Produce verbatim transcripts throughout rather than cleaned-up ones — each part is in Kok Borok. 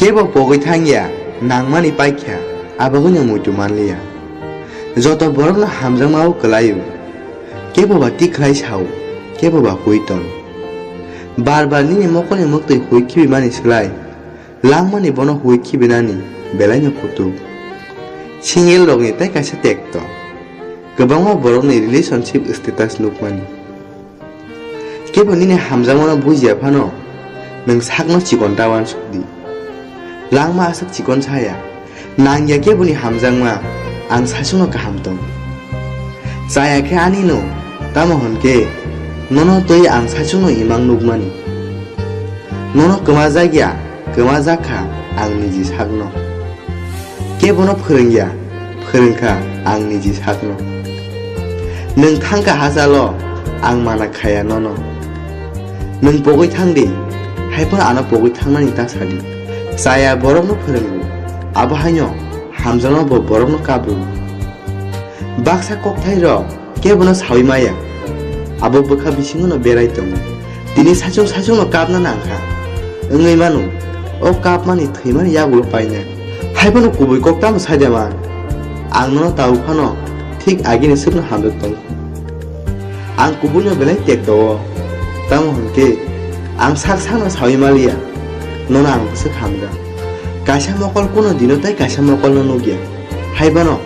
Kebo pogwi thangya, nangmani paikha, abagwino muitu manliya. Joto borokno hamjakma-o kwlaio, kebo ba tikhlai sao, kebo ba hui ton. Bar bar nini mokolni mwktwi hui khibimani slai, langmani bono hui khibinani belaino kutuk. Single rokni tai kaisa tekto, kwbangma borokni relationship status nukmani. Kebo nini hamjakmano bujiya phano, nwng sakno chikon ta uansuk di. Langma aswk chikon saya, nangya keboni hamjakma, ang saichungno kaham tong. Chaya khe ani no, tamo hwn khe, nono twi ang saichungno imang nukmani. Nono kwmajak ya, kwmajak kha ang niji sakno. Kebono phwrwngya, phwrwngkha ang niji sakno. Nwng thangkha hachalo, ang mana khaya nono. Nwng pogwi thangdi, haiphano ano pogwi thangnani ta sadi. Chaya borokno phwrwngo, abo haino hamjakma bo borokno kabru. Baksa kokthairok kebono saui maya, abo bwkha bisingono berai tongo. Tini saichung saichungno kapna nangkha. Wngwi mano, o kapmani thwimani yagulo painai. Haiphano kubui kok tamo saida man? Ang nono tabuk phano thik agini swkno hamjak tongo. Ang kubuino belai tekto-o, tamo hwn khe ang sak sakno saui maliya, nono ang bwswk hamjak. Kaisa mokol kuno dino tai kaisa mokolno nukya. Haiphano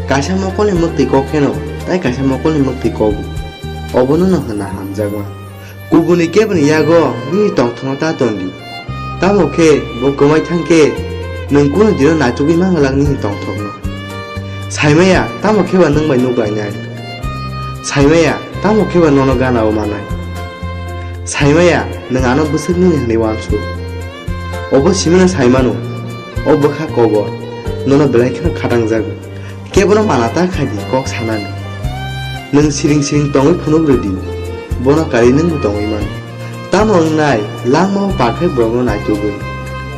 kaisa mokolni mwktwi kok kheno tai kaisa mokolni mwktwi kogo. Obono no hwnna hamjakma. Kubuni keboni yago nini tongthokno ta tondi. Tamo khe bo kwmai thang khe nwng kuno dino naitugwi manglak nini tongthokno. Saimaya tamo khe ba nwng bai nuk lainai. Saimaya tamo khe ba nono gana-o manai. Saimaya nwng ano bwswk nini hwnwi uansuk. Obo simino saimano, o bwkha kobo nono belai kheno khatang jago. Kebono mana ta khai di kok sanani. Nwng siring siring tongwi phunuk rw di, bono karwi nwngbo tongwi mano. Tamo wngnai langmao perfect borokno naitugwi,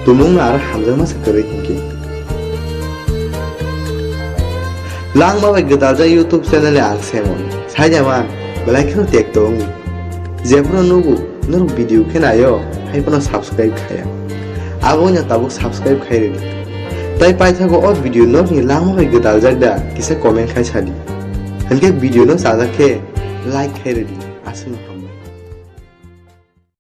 tumungno aro hamjakma se kwrwi hinkhe. Langma bai gwdaljak YouTube channel-o ang Semon. Saida man, belai kheno tekto wngwi. Jephuru nugo, norok video khe naio, hai phano subscribe khaya. Abono tabuk subscribe khai rwdi. Tai paithago o video nokni langma bai gwdaljak da, kisa comment khai sadi. Hinkhe video no chajak khe like khai rwdi. Aswkno.